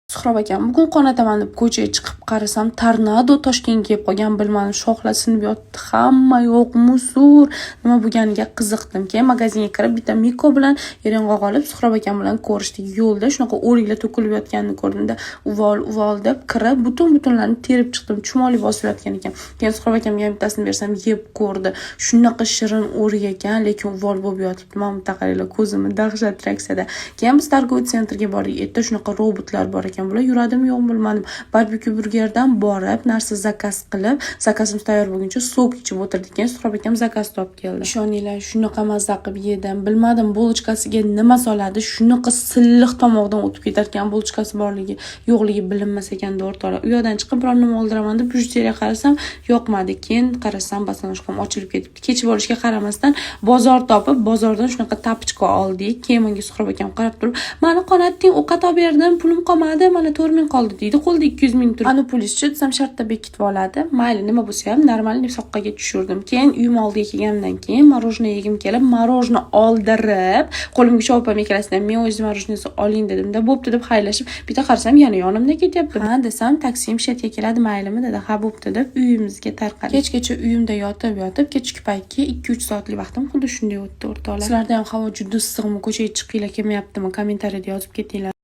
Suhrob akam, bugun qonataman deb ko'chaga chiqib qarasam, tornado Toshkentga kelib qolgan. Bilmadim, shoxlar sinib yotibdi, hamma yoq мусор. Nima bo'lganiga qiziqdim. Keyin magazinga kirib, bitta Miko bilan yeryong'oq olib, Suhrob akam bilan ko'rishdik. Yo'lda shunaqa o'riklar to'kilib yotganini ko'rdimda, uvol, uvol deb kirib, butun butunlarni terib chiqdim. Chumoli bosib yotgan ekan. Keyin Suhrob akamga ham bittasini bersam, yeb ko'rdi. Shunaqa shirin o'rik ekan, lekin uvol bo'lib yotibdi. Mana bu qaranglar, ko'zimni dahshat reaksiyada. Keyin biz торговый центр ga bordik. U yerda shunaqa robotlar bor ekan. Bular yuradimi, yo'qmi, bilmadim. Barbekyu burgerdan borib, narsa zakaz qilib, zakazimiz tayyor bo'lguncha сок ichib o'tirdik. Keyin Suhrob akam zakaz olib keldi. Ishoninglar, shunaqa mazza qilib yedim. Bilmadim, булочка siga nima soladi, shunaqa silliq tomoqdan o'tib ketar ekan, булочка si borligi, yo'qligi bilinmas ekan, o'rtoqlar. U yoqdan chiqib biror nima oldiraman deb bijuteriya qarasam, yoqmadi. Keyin qarasam, босоножка m ochilib ketibdi. Kech bo'lishiga qaramasdan bozor topib, bozordan shunaqa тапочка oldik. Keyin menga Suhrob akam qarab turib, "Mani qonatding, ovqat olib berdim, pulim qolmadi, mana 4000 qoldi", deydi. Qo'lida 200 ming turibdi. Anu pulizchi desam, shartta bekitib oladi. Mayli, nima bo'lsa ham нормальный soqqaga tushirdim. Keyin uyim oldiga kelganimdan keyin мороженое yegim kelib, мороженое oldirib, qo'limga ushlab opam ikkalasidan, "Men o'zingiz мороженое oling", dedimda, "Bo'pti", deb xayrlashib, bitta qarasam, yana yonimda ketyapti. "Ha", desam, "Taksim shetga keladi, maylimi?" dedi. "Ha, bo'pti", deb uyimizga tarqadik. Kechgacha uyimda yotib yotib, kechki paytga 2-3 soatlik vaqtim xuddi shunday o'tdi, o'rtoqlar. Sizlarda ham havo juda issiqmi? Ko'chaga chiqqinglar kelmayaptimi? Kommentariyada yozib ketinglar.